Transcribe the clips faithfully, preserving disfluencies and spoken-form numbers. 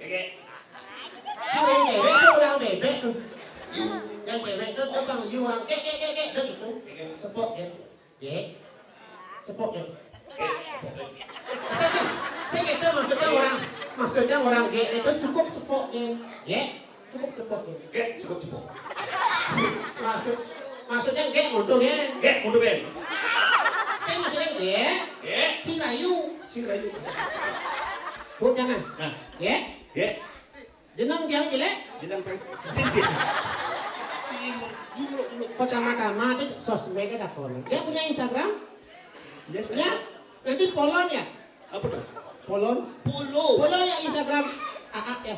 Kayak, Kalau yang cewek tuh orang bebek tuh. Yang cewek tuh gampang, you orang gek, gek, gek, gek, udah gitu. Cepok ya. Gek. Cepok ya. Saya, saya, saya gitu, maksudnya orang, maksudnya orang gek itu cukup cepok ya. Gek. Cukup cepok ya. Gek, cukup cepok. Maksud, maksudnya gek mundur ya. Gek, mundur ya. Saya maksudnya gek. Gek. Sing rayu. Sing rayu. Bu, jangan. Nah. Gek. Gek. Jeneng tiang jelek? Jeneng ceng-, cincin. Si muluk-muluk. Pertama-tama itu sosmed ada kono. Dia punya Instagram? Dia saya. Ya? Nanti follow ya? Apa tuh? Follow? Follow. Follow ya Instagram A A ya.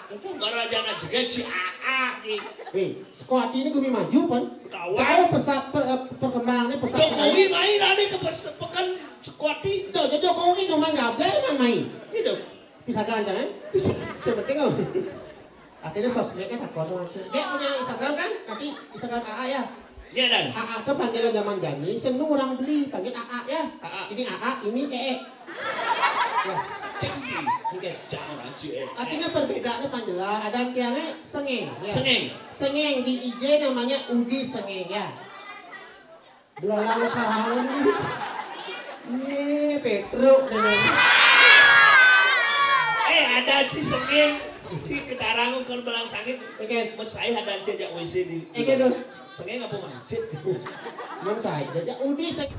Itu barajana juga si A A nih. Wih, Sekuati ini gumi maju kan? Kawan. Jauh pesat per, eh, perkembangannya pesat. Jokowi main ane ke pes-, pekan Sekuati. Tuh, Jokowi cuma gablek kan main. Gitu. Bisa kan, kan? Bisa. Seperti kau. Akhirnya sosmednya tak kono aja. Dia punya Instagram kan? Nanti Instagram A A ya. Iya, Dan. A A tuh panggilan zaman jani, senu orang beli, panggil A A ya. A A. Ini A A, ini E E. Ya. Cenggi. Oke. Jangan aja, eh. Artinya perbedaannya panggil lah, ada yang tiangnya sengeng. Ya. Sengeng. Sengeng di I G namanya Udi Sengeng ya. Belalang sahang. Iya, Petruk namanya. Eh, ada si sengeng, si ketarang kalau belang sakit. Oke. Mas saya ada si ajak W C di. Oke, tuh. Sengeng apa mangsit? Man saya aja Udi seng-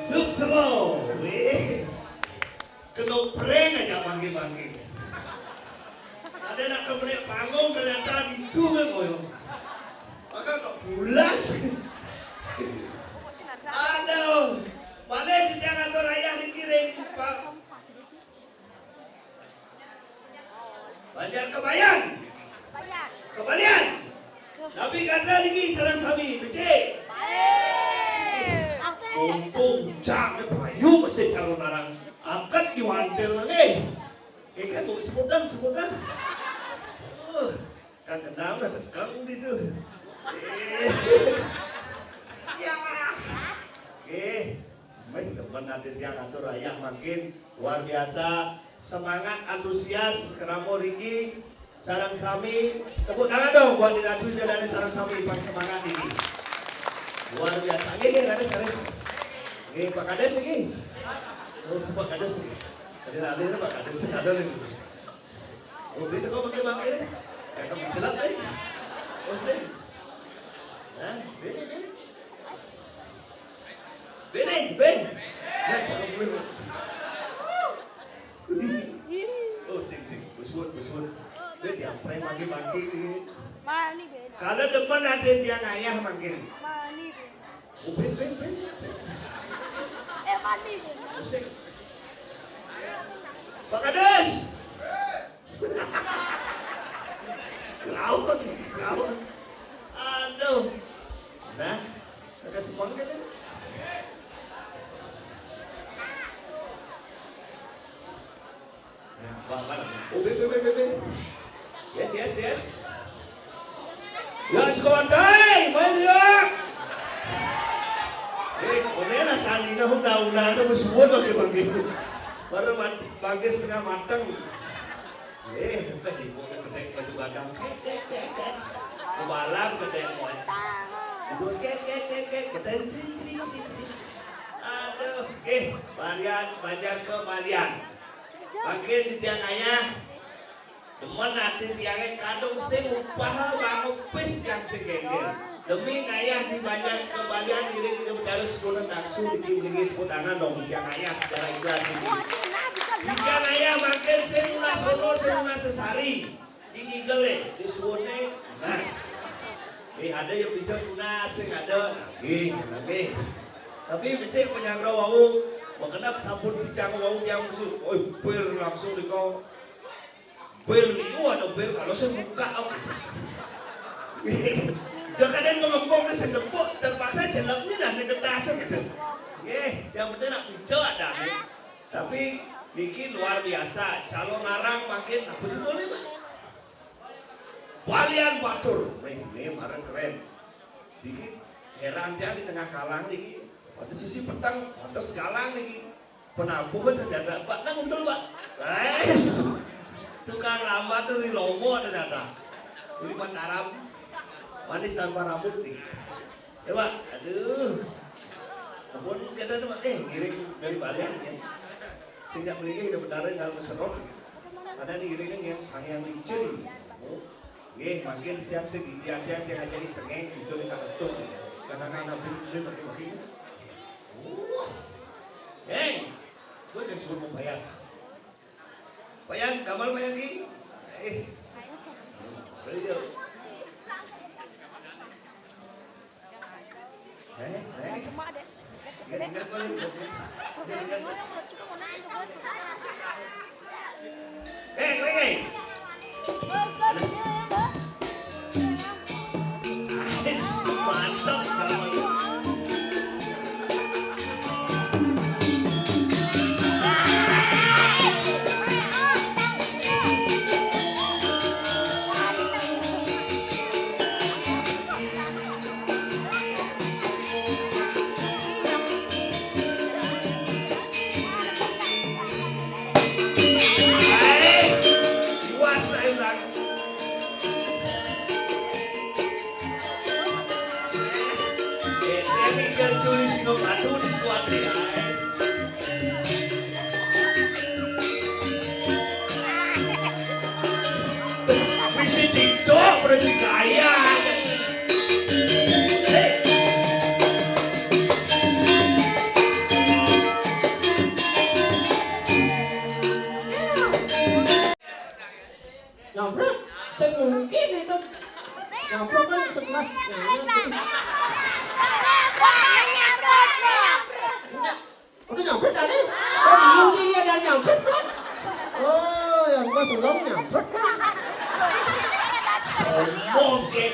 Suksma, weh. Kena prank aja bangke-bangke. Ada nak kebelik panggung ternyata di itu kan, boyo. Maka kok pulas. Aduh. Balik di tiang atur ayah dikirim, Pak. Banjar Kebayan. Kebalian. Tapi kata lagi sareng sami, becik. Kumpul ucap ni payu masih calon larang. Angkat di wantil lagi. Eh, kan mau sebutan, sebutan. Uh, kan kenal lah, tekang di tu. Eh. Ya. Eh. Baik, teman hadir tiang atur ayah makin luar biasa. Semangat antusias keramo riki sareng sami. Tepuk tangan dong buat Dinatu dan sareng sami, Pak, semangat ini. Luar biasa. Ini, ini ada sareng. Ini Pak Kades ini. Oh, Pak Kades ini. Tadi lali ini Pak Kades ini ada nih. Oh, beli teko pakai bangke nih. Ya, kamu celak tadi. Oh, sih. Nah, beli, beli. Bene, ben. Ya, cakep bener, Pak. Oh, sing, sing. Buswut, buswut. Dia tiap pre maki-maki ini. Mani, ben. Kalau depan ada dia ngayah makin. Mani, ben. Oh, ben, ben, ben. Eh, mani, ben. Oh, sing. Pak Kades. Lawan, lawan. Aduh. Nah, saya kasih uang kan? Nah, Bapak. Ubin, ubin, ubin. Yes, yes, yes. Ya, sekolah, hey, banyak. Eh, mana lah Sandi na undang-undang tu semua bagi-bagi. Baru mat-, bagi setengah matang. Eh, sampai sibuk dia kedek baju gadang. Kek, kek, kek, kek. Kebalang kedek, boy. Duduk kek, kek, kek, kek. Kedek, ciri, ciri, ciri, ciri. Aduh, eh, Balian, Banjar ke Balian. Makin di tiang ayah. Demen ati tiangnya kadung sing upah bang upis tiang sing gengger. Demi ngayah di Banjar ke Balian, ngiring ida bedara sepuluh nafsu di kim lingit putanan dong, tiang ayah secara ikhlas ini. Tiang ayah makin sing lunas sono, sing lunas sesari. Di ngigel, eh, di suwun, eh, lunas. Eh, ada yang pincang lunas, sing ada nagih, nagih. Tapi becik penyangga wau, bekenap sampun pincang wau tiang musuh. Oi, bir langsung di kau. Bil niku ana bil kalau sing buka kok. Jakadan pengempung sing nepuk terpaksa jelebnya lah ning kertas gitu. Nggih, yang penting nak pinco ada nih. Tapi niki luar biasa, calon larang makin apa judulnya, Pak? Balian Batur. Nih, nih marang keren. Niki heran dia di tengah kalang niki. Pada sisi petang, pada segalang niki. Penabuh itu jaga, Pak, nang betul, Pak. Guys, tukang lambat tuh di Lombok ada datang. Di Mataram, manis tanpa rambut nih. Ya, Pak, aduh. Kebun kita tuh, Pak, eh, ngiring dari Bali ya. Sejak beli kita benar nggak meserot. Ada di iringnya yang sang yang licin. Nggih, mangkin titiang sing, titiang, titiang, titiang aja di sengeng, jujur di kaketung. Karena anak bin, bin, bin, bin. Wah. Heng, gue yang suruh membayas. Payan, kamar Payan ki. Eh. Beli dia. Eh, eh. Eh, kowe, kowe. Mantap, gaul. Misi TikTok, berarti kaya. Nyamprut, sing mungkin itu. Nyamprut kan sekelas. Nah, udah nyamprut tadi? Oh, iya, udah, iya, dari nyamprut, kan? Oh, yang gua sebelum nyamprut. Sombong, Cek.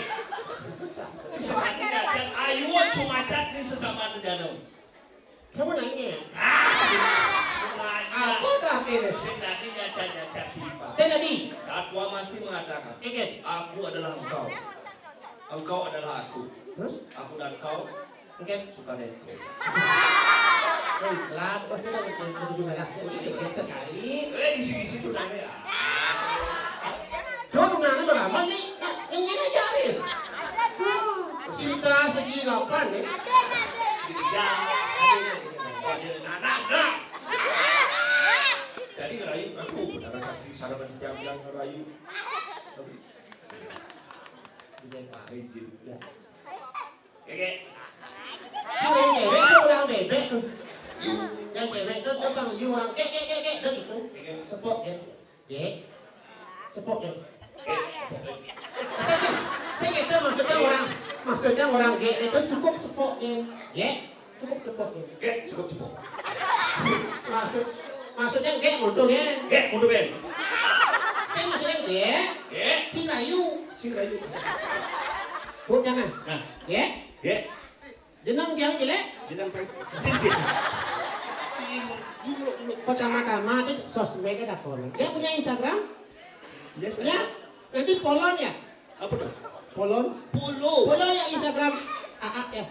Sesama ni aja, ayo cuma cat ni sesama ni danau. Siapa nanya? Ah! Nanya. Apa dah ini? Sing tadi nyaca-nyaca tiba. Saya tadi. Takwa masih mengatakan, Ingin. Aku adalah engkau. Engkau adalah aku. Terus? Aku dan kau Oke. Suka deh. Oh, iklan. Oh, kita betul, betul juga ya. Jadi, sekali. Eh, kisi-kisi tuh dame ya. Tuh, tunangan udah lama nih. Nah, yang ini aja nih. Cinta segi delapan nih. Tiga. Ada anak, nah. Jadi ngerayu, aku benar sakti sarapan jam-jam ngerayu. Tapi, Pak Ijin. Ya. Oke. Kalau yang cewek tuh orang bebek tuh. Yang cewek tuh, tuh, Bang, you orang, "Kek, kek, kek, kek," udah gitu. Oke. Cepok, ya. Gek. Cepok, ya. Saya sih, saya gitu maksudnya orang, maksudnya orang gek itu cukup cepok, ya. Gek, cukup cepok, ya. Gek, cukup cepok. Maksud, maksudnya gek mundur, ya. Gek mundur, ya. Saya maksudnya gek, Gek. Sing rayu. Sing rayu. Bu, jangan. Nah. Gek. Gek. Jeneng tiang jelek? Jeneng saya cincin. Si muluk-muluk. Pertama-tama itu sosmednya dah kono. Dia punya Instagram? Biasa. Ya, nanti follow ya. Apa tuh? Follow. Follow. Follow ya Instagram Aa ya.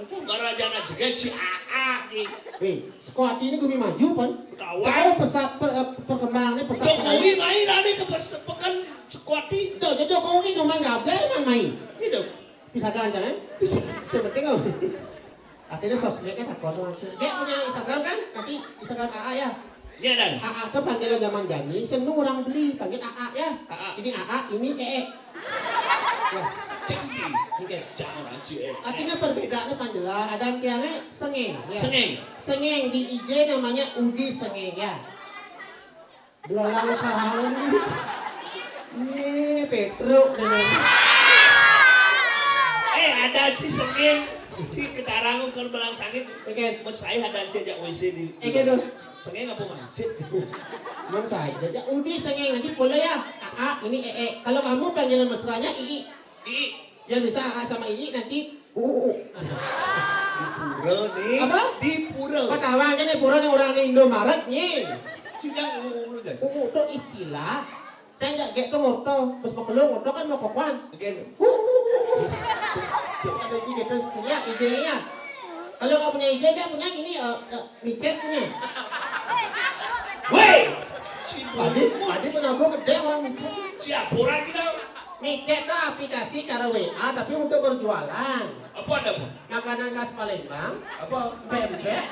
Oke. Barajana juga si Aa nih. Hei, Sekuati ini gumi maju pan. Kawan. Tahu pesat per, eh, perkembangannya pesat. Jokowi main nih ke pes, pekan Sekuati. Tuh, Jokowi cuma gablek kan main. Gitu. Bisa gancang ya? Bisa. Seperti kau. Akhirnya sosmednya takon langsung. Dia punya Instagram kan? Nanti Instagram Aa ya. Iya dan. Aa tuh panggilan zaman jani, sing nu orang beli, panggil Aa ya. Aa. Ini Aa, ini Ee. Ya. Canggih. Oke. Jangan aja. Artinya perbedaannya panjelah, ada tiangnya sengeng. Ya. Sengeng. Sengeng di I G namanya Udi Sengeng ya. Belalang sahang. Iya, Petruk namanya. Eh, ada si sengeng, si ketarang kalau belang sangit. Oke. Mas saya ada si ajak W C di. Oke tuh. Sengeng apa mangsit? Mun saya aja Udi Sengeng nanti boleh ya. Aa, ini Ee. Kalau kamu panggilan mesranya Ii. Ii. Ya bisa Aa sama Ii nanti Uu. Di pura nih. Apa? Di pura. Ketawa aja nih pura nih orang Indomaret nih. Sudah uu deh. Uu tuh istilah. Saya nggak gek tuh ngoto, terus pekelu ngoto kan mau kokoan. Oke. Ada juga terus ya I G-nya. Kalau nggak punya I G, dia punya gini, eh, eh, micet punya. Woi, tadi tadi menabur gede orang micet. Siapa orang kita? Micet tuh aplikasi cara W A tapi untuk berjualan. Apa ada apa? Makanan khas Palembang. Apa? Pempek.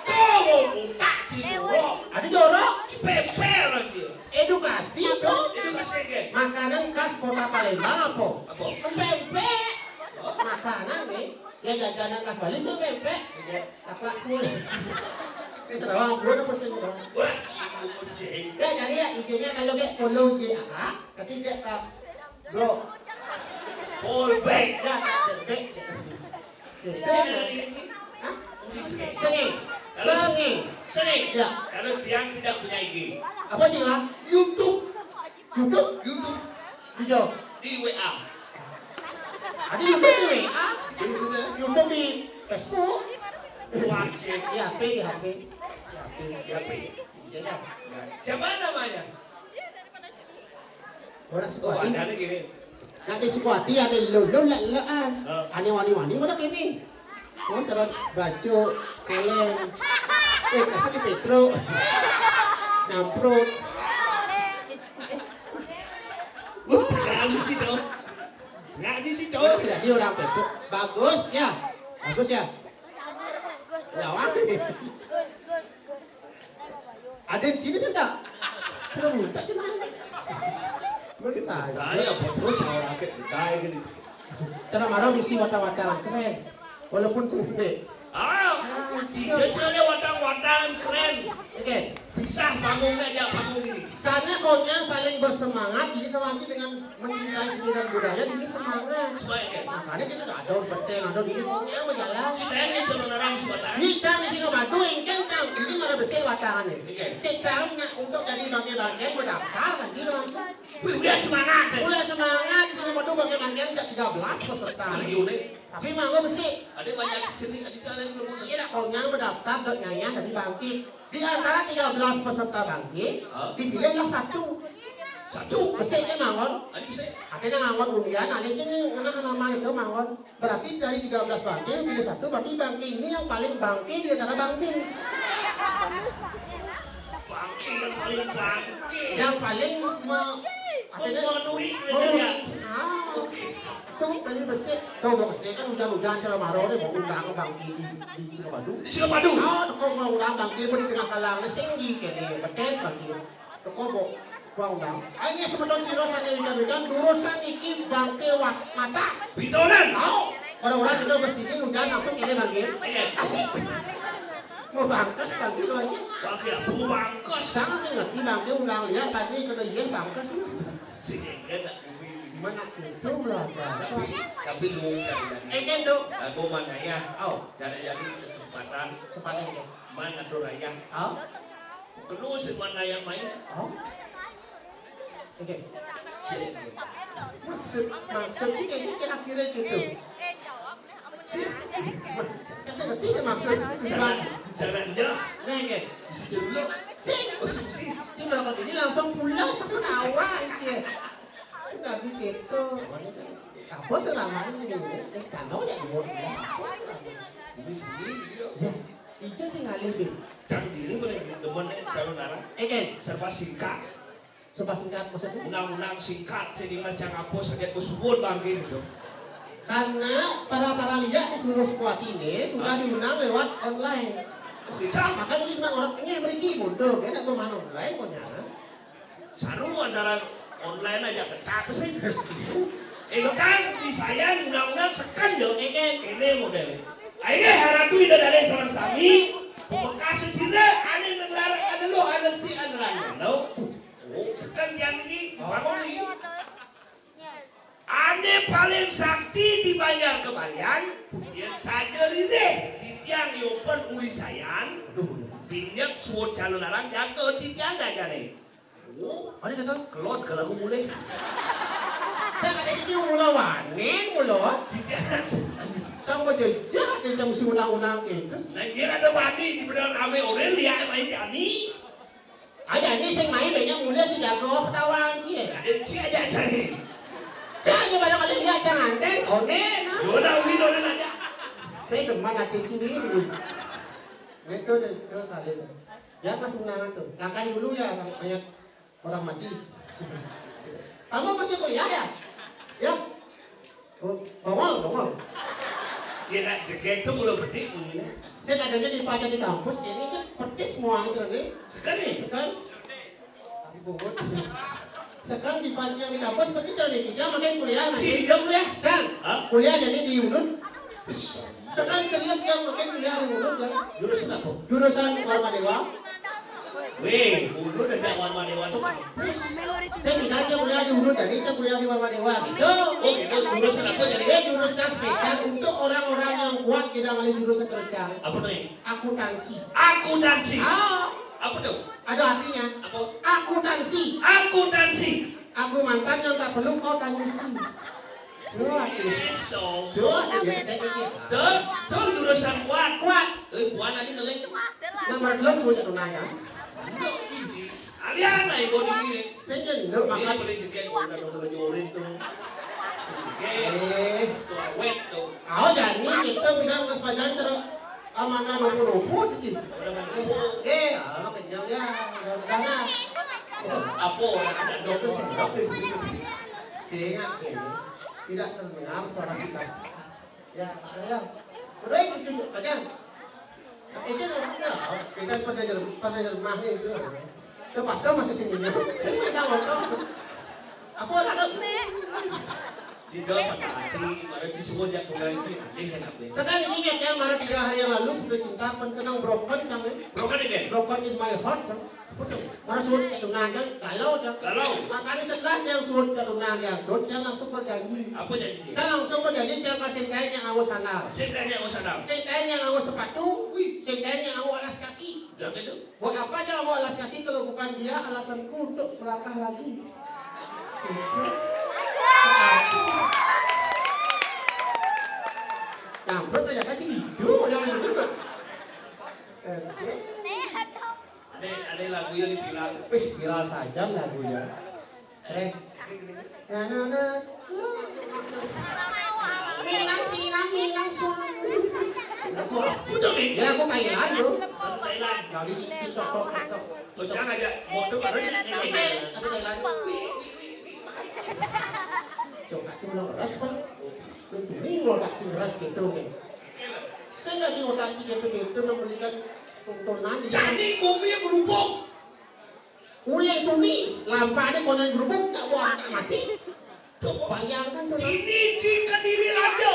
Tuh, mau buka si jorok. Ada jorok. Si pempek lagi. Edukasi itu. Edukasi ke. Makanan khas kota Palembang apa? Apa? Pempek. Makanan nih. Ya jajanan khas Bali sih pempek. Iya. Apa pun. Ini serawang pun apa sih? Wah, ibu kucing. Ya jadi ya I G-nya kalau kayak follow G A, nanti dia ke Bro. Polbek. Ya, polbek. Ini ada di sini. Hah? Udi Sengeng. Sengeng. Kalau Sengeng. Sengeng. Ya. Kalau tiang tidak punya I G. Apa aja lah? YouTube. YouTube. YouTube. Video. Di W A. Ada YouTube di W A. Di YouTube ya. YouTube di Facebook. Wajib. Di H P, di H P. Di H P. Di H P. Iya, ya. Ya. Siapa namanya? Orang Oh, Sekuati. Ada nih gini. Nanti Sekuati ada lo lo lek lekan. Oh. Ada wani-wani mana kini? Oh, terus bacok, keleng. Eh, apa di Petro? Namprut. Wah, terlalu sih dong. Nggak di sih dong. Terus jadi orang Petro. Bagus ya. Bagus ya. Lawan. Ada di sini sudah. Sudah minta kita. Mungkin saya. Nah, ya, apa terus orang ke kita gini. Cara marah misi wata-wata keren. Walaupun sendiri. Ah, dia cale wata-wata keren. Oke. Bisa panggung aja panggung ini. Karena konyang saling bersemangat, jadi teman dengan mencintai seni dan budaya, jadi semangat. Semangat, ya. Makanya kita ada betel, ada diri, pokoknya berjalan. Kita ini sebenarnya sebatang. Kita di sini batu, engken tang. Ini mana besi watangan ini. Iya. Secara nak untuk jadi bangke-bangke, mendaftar kan, gitu. Wih, udah semangat, ya. Udah semangat, di sini batu bangke-bangke, ada tiga belas peserta. Wih, udah. Tapi mangga besi. Ada banyak seni, ada kalian belum. Iya, dah, konyang mendaftar, dot nyayah, jadi bangkit. Di antara tiga belas peserta bangkit, Hah? Dipilihlah satu. Satu. Besi kan manggon. Ada besi. Ada yang manggon undian, ada yang kena nama itu manggon. Berarti dari tiga belas bangkit, pilih satu, berarti bangkit ini yang paling bangkit di antara bangkit. Bangkit yang paling bangkit. Yang paling me, apa itu? Memenuhi kriteria. Memenuhi. Ah. Oke. Tuh, tadi besi. Tuh, bagus. Dia kan hujan-hujan, cara marau deh, mau undang bangkit di, di Singapadu. Di Singapadu? Ah, kok mau undang bangkit, di tengah kalang, sing di kene, betul bangkit. Teko, Mbok. Wah, undang. Ayo, semeton sira sane wikan-wikan, durus saniki bangke wat-, matah. Bitonan. Au. Ora-ora kita mesti ini udah langsung kene bangke. Iya. Asik. Mau bangkes bangke lo aja. Bangke aku mau bangkes. Jangan sih ngerti bangke undang lihat tadi kena iya bangkes lu. Sing engke nak bumi. Menak itu berapa? Tapi, tapi lu kan jadi. Eh, kan, Dok. Aku mana ya? Au. Cara jadi kesempatan. Kesempatan itu. Mana tuh raya? Au. Kelu sing mana yang main? Oh. Oke. Maksud, maksud sih kayak kira-kira gitu. Saya ngerti ya maksud. Jalan, jalan ya. Nah, oke. Bisa dulu. Sing, Konsumsi. Cuma kalau ini langsung pulang, aku tawa aja. Sudah gitu. Apa selama ini? Eh, kalau ya, ini sendiri. Ya, itu tinggal lebih. Cang diri boleh demen calon arang. Eh, eh. Serba singkat. Serba singkat maksudnya? Undang-undang singkat, sing ingat cang apa sakit kusubun bangkit itu. Karena para para liak di seluruh squad ini sudah diundang lewat online. Oh, kita? Makanya ini cuma orang ini yang beriki mundur, dia nak bermain online pokoknya. Saru antara online aja betapa sih. Engkang di saya undang-undang sekan yo. Ini model. Ayo harap duit dari sama sami. Bekas sira ane ngelar ane lo honesty aneran lo. Oh, sekan yang ini bangun nih. Ane paling sakti di Banjar Kebalian, yen saja ririh di tiang yopen uli sayan, binjek suwun calon arang jaga di tiang dajane. Oh, ane kata kelot kalau aku mulai. Saya kata ini mula wanin mula. Tidak. Cang bejejak dia cang si undang-undang itu. Nah, dia ada wani di benar rame orang lihat main jani. Aja ni sing main banyak mulai si jago petawang cie. Ada si aja cai. Cak aja barang kali dia cang anten, onen. Yo dah, uli onen aja. Tapi teman hati sini. Itu deh, itu kali. Jangan tunangan tuh. Langkahi dulu ya, banyak orang mati. Kamu masih kuliah ya? Ya. Oh, bongol, bongol. Ya nak jegek tuh mula bedik bunyinya. Saya adanya di pajak di kampus, ini kan percis semua itu nih. Sekarang nih. Sekarang. Tapi bobot. Sekarang di pajak di kampus percis cara nih. Kita makin kuliah. Si lagi. Dijam kuliah. Kan? Hah? Kuliah jadi di Unut. Bisa. Sekarang serius yang makin kuliah di Unut ya. Jurusan apa? Jurusan Warma Dewa. Weh, Unut ada Warma Dewa tuh kampus. Saya tidak aja kuliah di Unut, jadi kita kuliah di Warma Dewa gitu. Oh gitu, jurusan apa jadi? Dia jurusan spesial untuk orang-orang yang kuat kita kali jurusan kerja. Apa tuh? Akuntansi. Akuntansi. Ah. Apa tuh? Ada artinya. Apa? Akuntansi. Akuntansi. Aku mantan yang tak perlu kau tangisi. Wah, sombong. Tuh, tuh jurusan kuat. Kuat. Eh, buan aja ngeling. Nomor belum punya tunangan. Enggak, iji. Alian lah ibu diri. Sing gendut. Ini makan paling jegek udah dong baju orin tuh. Jegek. Eh. Tuh awet tuh. Oh, jadi kita bilang ke sepanjang terus. Amanah nopo-nopo iki. Amanah nopo-nopo. Eh, ah, kenyang ya. Jangan. Apa orang ada dokter sih? Sing aku ini tidak terdengar suara kita. Ya, ya. Sudah itu cucuk aja. Nah, itu ya, kita pada jer pada jermah nih itu. Itu pada masih sini. Sini kita ngomong. Apa orang ada? Sida patah ati, mara si suwun yak tunggal si aneh enak deh. Sekali ingat ya, mara tiga hari yang lalu Buddha cinta pen senang broken cang eh. Broken again. Broken in my heart cang. Betul. Mara suwun yak tunangan cang, galau cang. Galau. Makanya setelah yang suwun yak tunangan dot yang langsung berjanji. Apa janji sih? Kita langsung berjanji cang kasih kain yang awas sandal. Sing kain yang awas sandal. Sing kain yang awas sepatu. Wih. Sing kain yang awas alas kaki. Yang itu. Buat apa aja mau alas kaki kalau bukan dia alasanku untuk melangkah lagi. Nyamprot aja kan gitu, yang itu. Ada ada lagu yang viral. Wis viral saja lagunya. Eh, na na na. Minang Cina, minang suami. Lagu apa tuh nih? Ya lagu Thailand bro. Lagu Thailand. Lalu di TikTok, TikTok. Bocah aja, mau tuh baru nih. Lagu Thailand. Coba cuma ras bang. Lu tuh ninggal tak cuma ras gitu nih. Saya nggak di otak gitu gitu membelikan tontonan. Jadi bumi berubah. Ulih tuni, lampane konen grubuk, tak buang, tak mati. Coba bayangkan tuh. Ini di Kediri Raja.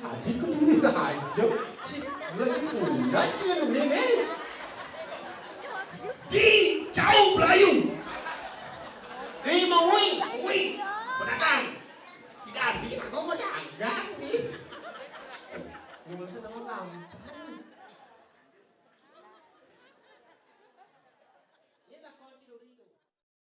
Tadi Kediri Raja. Cik, gua ini pulas.